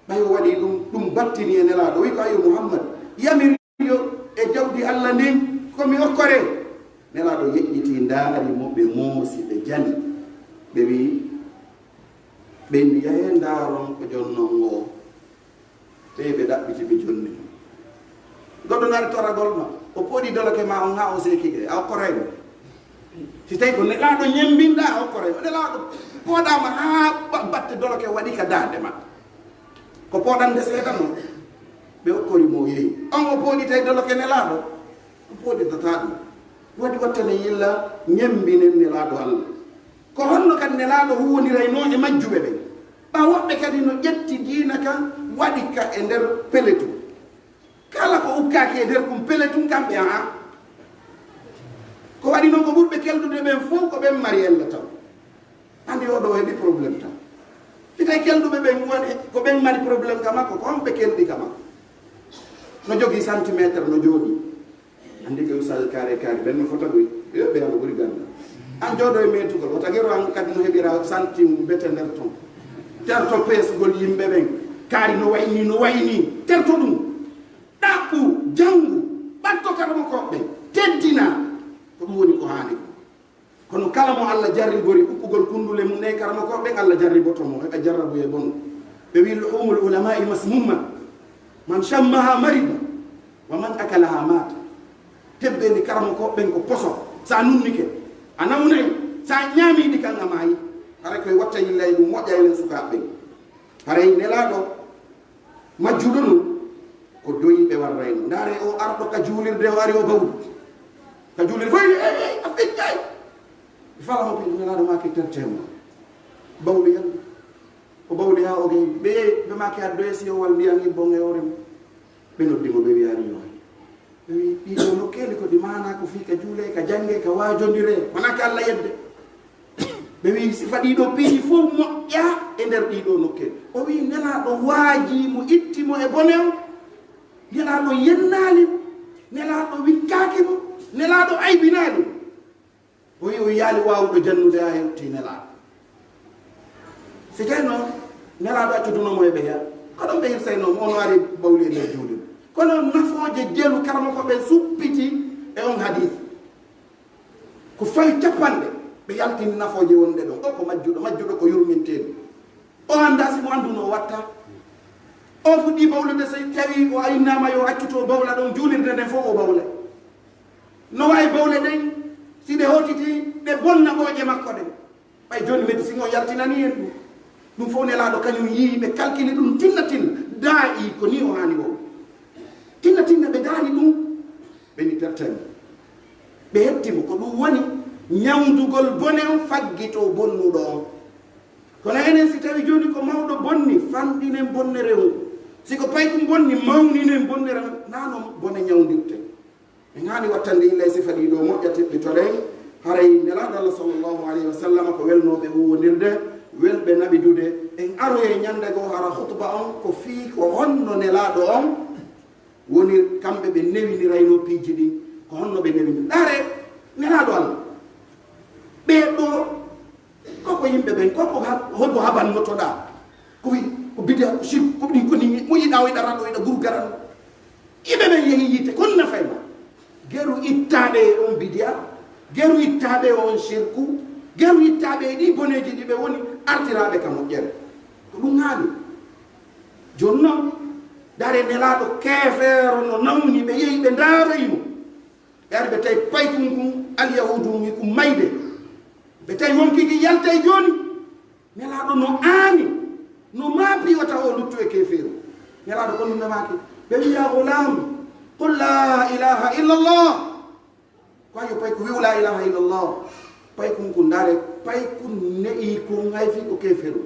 ɓay o waɗi ɗum, ɗum battini e Nelaaɗo. O wi ko, "Ayo Muhammad, yamir yo e jawdi Alla ndin, ko mi okkore." Nelaaɗo yeƴƴitii, ndaari mo, ɓe moosi, ɓe jali. Ɓe wi'i, ɓe inni, "Yahee ndaaron ko jonnon oo." Ɓe, ɓe ɗaɓɓiti, ɓe jonni mo. Goɗɗo naari toragol ma, o pooɗi doloke ma on haa o seekike, a okkoray mo. Si tawi ko Nelaaɗo ñembinɗaa, a okkoray mo. Nelaaɗo pooɗaama haa ba-, batte doloke waɗi ka daande ma. Ko pooɗande seeɗa non. Ɓe okkori mo, o yehi. On o pooɗitay doloke Nelaaɗo? O pooɗitataa ɗum. Waɗi wattane yilla ñembinen Nelaaɗo Alla. Ko honno kadi Nelaaɗo huwwondiraynoo e majjuɓe ɓen? Ɓaa woɓɓe kadi no ƴetti diina kan, waɗi ka e nder peletu. Kala ko ukkaaki e nder ɗum peletu, kamɓe, a'a. Ko waɗi non, ko ɓurɓe keldude ɓen fow ko ɓen mari ella taw. Anndi oo ɗoo heɓi problème taw. Fitay kelduɓe ɓen woni ko ɓen mari problème ka makko, ko honɓe kelɗi ka makko? No jogii centimètre, no jooɗii. Anndi ko Ustaz Kaari Kaari, ɓen no fota koy. Yo ɓe, Alla ɓuri ganda. An jooɗo e meetugol, wota gero an kadi no heɓira santim bete nder ton. Terto peesugol yimɓe ɓen. Kaari no wayni, no wayni. Terto ɗum. Ɗaɓɓu, janngu, ɓatto karamokooɓe ɓen. Teddina. Ko ɗum woni ko haani ko. Kono kala mo Alla jarribori ukkugol kundule mum ɗen, karamokooɓe ɓen, Alla jarriboto mo, heɓa jarrabu e bon. Ɓe wi'i, "Luhumul ulama'i masmuma, man shammaha marida, wa man akalaha mata." Tebbeendi karamokooɓe ɓen ko poson. Sa nunnike, a nawnay. Sa ñaamii ɗi kan, a maayi. Haray koye watta yilla e ɗum, moƴƴa enen sukaaɓe ɓen. Haray Nelaaɗo majjuɗo nun, ko doyi ɓe warrayno. Ndaare o arɗo ka juulirde, o ari o bawli. Ka juulirde, foy, "Ey, ey, a feƴƴay." Fala mo ɓe, Nelaaɗo maaki, "Tertee mo." Bawli yalti. O bawli haa o gay. Ɓe, ɓe maaki, "Addoye siyowal ndiyan ibbon e hoore mum." Ɓe noddi mo, ɓe wi'i, "Ari yo." Ɓe wi'i, "Ɗii ɗoo nokkeeli ko ɗi maanaa ko fii ka juulee, ka janngee, ka waajondiree, wonaa ka Alla yedde." Ɓe wi'i, "Sifa ɗii ɗoo piiji fow moƴƴaa e nder ɗii ɗoo nokkeeli." O wi'i, Nelaaɗo waajii mo, itti mo e bone on. Nelaaɗo yennaali mo. Nelaaɗo wikkaaki mo. Nelaaɗo aybinaali mo. O wi'i, o yiyaali waawuɗo jannude haa hewtii Nelaaɗo. Si tawi noon, Nelaaɗo accuduno mo e ɓeya, ko ɗon ɓe hirsaynoo mo, o no ari bawli e nder juulirde. Kono nafooje jelu karamoko ɓe suppiti e on hadiis. Ko fawi capanɗe, ɓe yaltini nafooje wonɗe ɗon. O ko majjuɗo, majjuɗo ko yurminteeɗo. O anndaa si mo anndunoo o watta. O fuɗɗii bawlude, so tawi o innaama yo accuto bawla ɗon, juulirde nden fof o bawla. No waawi bawle ɗen, si ɗe hootitii, ɗe bonna ɓooƴe makko ɗen. Ɓay jooni médecine o yaltinanii en ɗum. Ɗum fof Nelaaɗo kañum yii, ɓe kalkili ɗum tinna tinna. Daa'i ko nii o haani woo. Tinna tinna ɓe daari ɗum, ɓe ni tertani. Ɓe hetti mo, ko ɗum woni ñawndugol bone on faggitoo bonnuɗo on. Kono enen si tawi jooni ko mawɗo bonni, fanɗinen bonnere on. Si ko paykum bonni, mawninen bonnere on. Naa non bone ñawndirte. En haani wattande illa e sifa ɗii ɗoo moƴƴa teɓɓitoren. Haray Nelaaɗo Allah sallallahu alayhi wa sallam ko welnooɓe huuwondirde, welɓe naɓidude. En aroyay ñannde goo hara khutba on ko fii ko honno Nelaaɗo on woni, kamɓe ɓe newiniraynoo piiji ɗin, ko honno ɓe newini. Ndaare, Nelaaɗo Allah, ɓee ɗoo, ko ko yimɓe ɓen, ko ko ha-, hol ko habannotoɗaa? Ko wi-, ko bidiya, ko shirku, ko ɗin ko ni, mo yiɗaa o yiɗa raɗo, o yiɗa gurgaran. Yimɓe ɓen yehi yiite, kon nafay ma? Geru ittaaɓe e on bidiya, geru ittaaɓe e on shirku, geru ittaaɓe e ɗii boneeji ɗi ɓe woni artiraaɓe ka moƴƴere. Ko ɗum haali. Jooni non, ndaare Nelaaɗo keefeero no nawni, ɓe yehi ɓe ndaaroyi mo. Ɓe ari ɓe tawi paykun kun, Alyahuudu ngun, kun mayde. Ɓe tawi wonkii kin yaltay jooni. Nelaaɗo no aani, no maa piiwata o luttu e keefeeru. Nelaaɗo ko ɗum ɓe maaki. Ɓe wi'i, "يا غلام، قل لا إله إلا الله." Ko ayo pay ko wi'u "لا إله إلا الله". Pay kun kun ndaare, pay kun ne'i kun hay fii ko keeferu.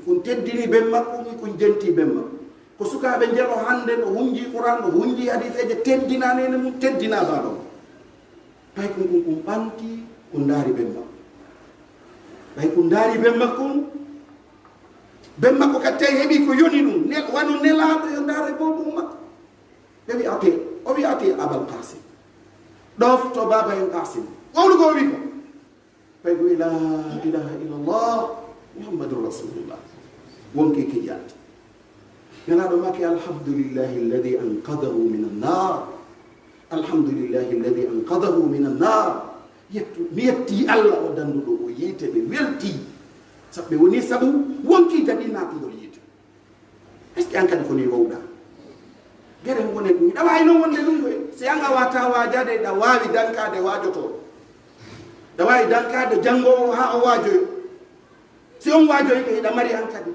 Kun teddini ben makko, kun jenti ben makko. Ko sukaaɓe njelo hande no hunji Qur'an, no hunji hadiiseeje, teddinaa neene mun, teddinaa baaba mun. Pay kun, kun, kun ɓanti, kun ndaari ben makko. Pay kun ndaari ben makko, kun ben makko kadi tawi heɓi ko yoni ɗum, nel-, wano nelaaɗo yo ndaare boobo makko. Ɓe wi'i, "أطع." O wi'i, "أطع أبا القاسم." Ɗofto baaba en Qasim. Wowlu ko o wi'i ko. Pay ko wi'i, "لا إله إلا الله محمد رسول الله." Wonki ki jaati. Nelaaɗo maaki, "الحمد لله الذي أنقذه من النار. الحمد لله الذي أنقذه من النار." Yettu, mi yetti Alla o danduɗo o yiite, ɓe welti. Sabu ɓe woni sabu wonki daɗi naatugol yiite. Est-ce que an kadi ko ni wowɗa? Gere wone ɗum. Hiɗa waawi noon wonde ɗum koy. Si an a waataa waajaade, hiɗa waawi dankaade waajotooɗo. Hiɗa waawi dankaade janngoowo haa o waajoyo. Si on waajoyike, hiɗa mari an kadi.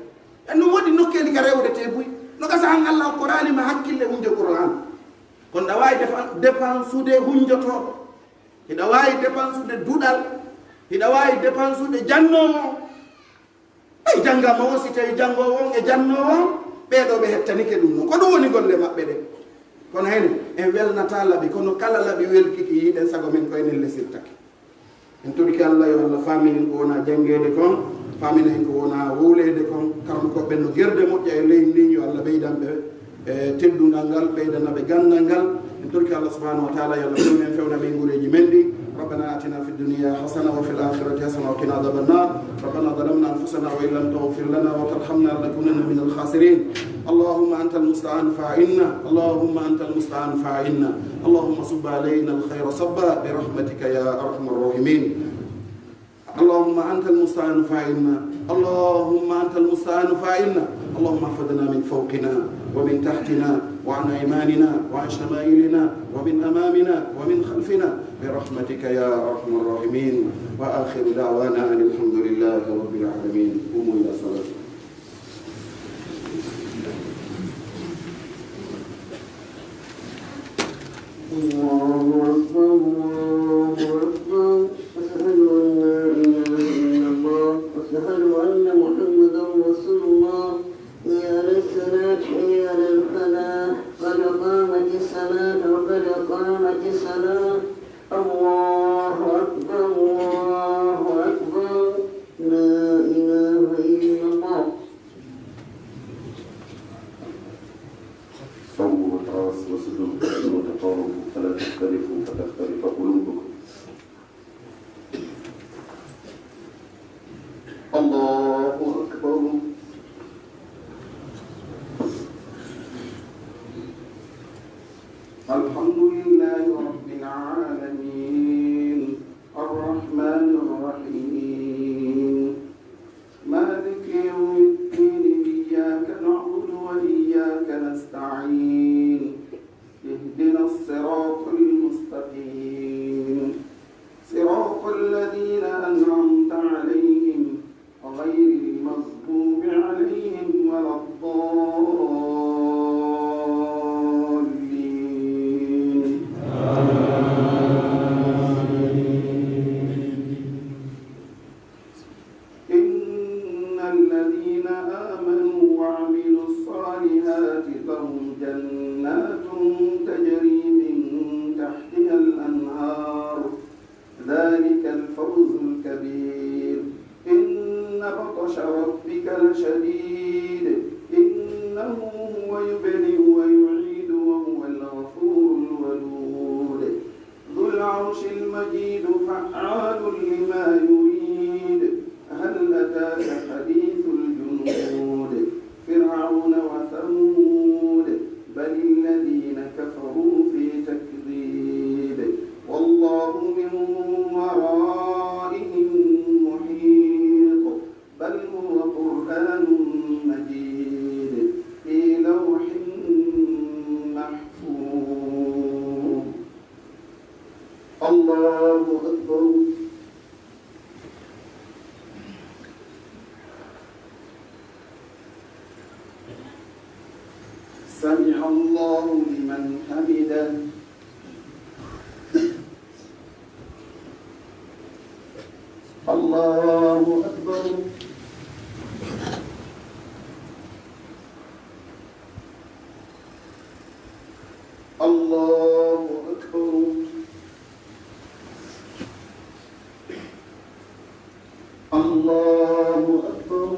En no woodi nokkeeli ka rewretee buy. No gasa an Alla okkoraali ma hakkille hunde Qur'aan. Kono hiɗa waawi defa-, depansude hunjotooɗo. Hiɗa waawi depansude duɗal. Hiɗa waawi depansude jannoowo. Ɓay jannga mo on, si tawi janngoowo on e jannoowo on, ɓee ɗoo ɓe hettanike ɗum non. Ko ɗum woni golle maɓɓe ɗen. Kono hene, en welnataa laɓi, kono kala laɓi welkiki yiɗen sago men ko enen lesirtake. En torike Alla yo Alla faaminin ko wona janngeede kon, faamina en ko wona wowleede kon. Karmukooɓe ɓen no gerde moƴƴa e leydi ndin, yo Alla ɓeydan ɓe e teddungal ngal, ɓeydana ɓe ganndal ngal. En torike Alla subhanahu wa taala, yo Alla fewnu en, fewna ɓeynguureeji men ɗin. ربنا آتنا في الدنيا حسنة وفي الآخرة حسنة وقنا عذاب النار. ربنا ظلمنا أنفسنا وإن لم تغفر لنا وترحمنا لنكونن من الخاسرين. اللهم أنت المستعان فأعنا. اللهم أنت المستعان فأعنا. اللهم صب علينا الخير صبا برحمتك يا أرحم الراحمين. اللهم أنت المستعان فأعنا. اللهم أنت المستعان فأعنا. اللهم احفظنا من فوقنا ومن تحتنا وعن أيماننا وعن شمائلنا ومن أمامنا ومن خلفنا برحمتك يا أرحم الراحمين. وآخر دعوانا أن الحمد لله رب العالمين. قوموا إلى صلاتكم. الله أكبر، الله أكبر. أشهد أن لا إله إلا الله. أشهد أن محمدا رسول الله. حي على الصلاة، حي على الفلاح. قد قامت الصلاة، قد قامت الصلاة. الله أكبر، الله أكبر. لا إله إلا الله. صوموا وتراصوا وسدوا وتقاربوا فلا تختلفوا فتختلف قلوبكم. الله أكبر. الحمد لله رب العالمين. الرحمن الرحيم. مالك يوم الدين. إياك نعبد وإياك نستعين. اهدنا الصراط المستقيم. صراط الذين أنعمت عليهم غير المغضوب عليهم ولا الضالين. إن الذين آمنوا وعملوا الصالحات لهم جنات تجري من تحتها الأنهار. ذلك الفوز الكبير. إن بطش ربك لشديد. إنه هو يبدئ ويعيد وهو الغفور الودود. ذو العرش المجيد. فعال لما يريد. هل أتاك حديث الجنود. فرعون وثمود. بل الذين كفروا في تكذيب. والله من ورائهم محيط. بل هو قرآن مجيد. في لوح محفوظ. الله أكبر. سمع الله لمن حمده. الله أكبر. الله أكبر. الله أكبر.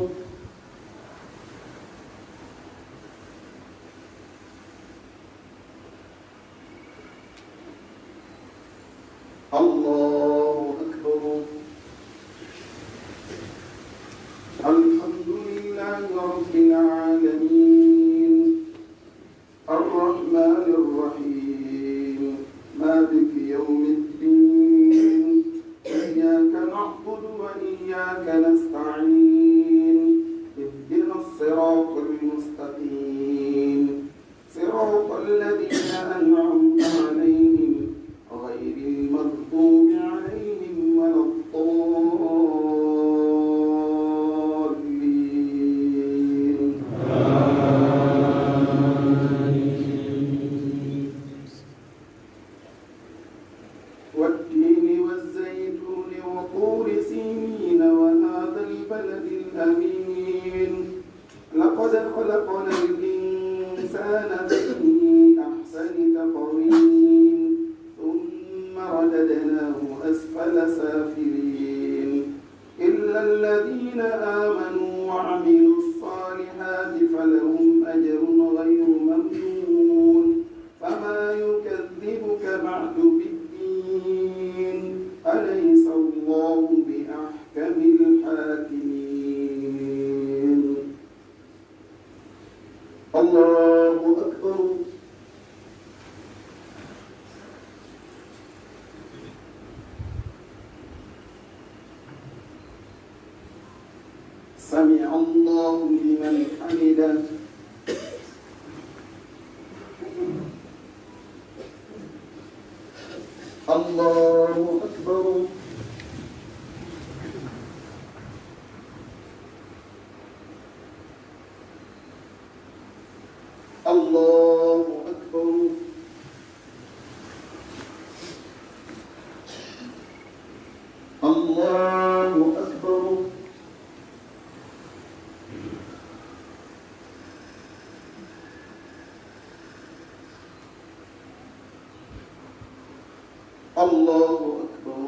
الله أكبر. الحمد لله رب العالمين. الرحمن الرحيم. مالك يوم الدين. إياك نعبد وإياك نستعين. اهدنا الصراط المستقيم. صراط الذين أنعمت عليهم غير المغضوب عليهم ولا الضالين. آمين. والتين والزيتون وطور سينين وهذا البلد الأمين. لقد خلقنا الإنسان في أحسن تقويم. ثم رددناه أسفل سافلين. إلا الذين آمنوا وعملوا الصالحات فلهم أجر غير ممنون. فما يكذبك بعد بالدين. أليس الله بأحكم الحاكمين. الله أكبر. سمع الله لمن حمده. الله أكبر. الله أكبر. الله أكبر. الله أكبر.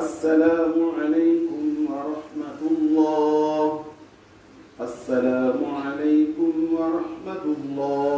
السلام عليكم ورحمة الله. السلام عليكم ورحمة الله.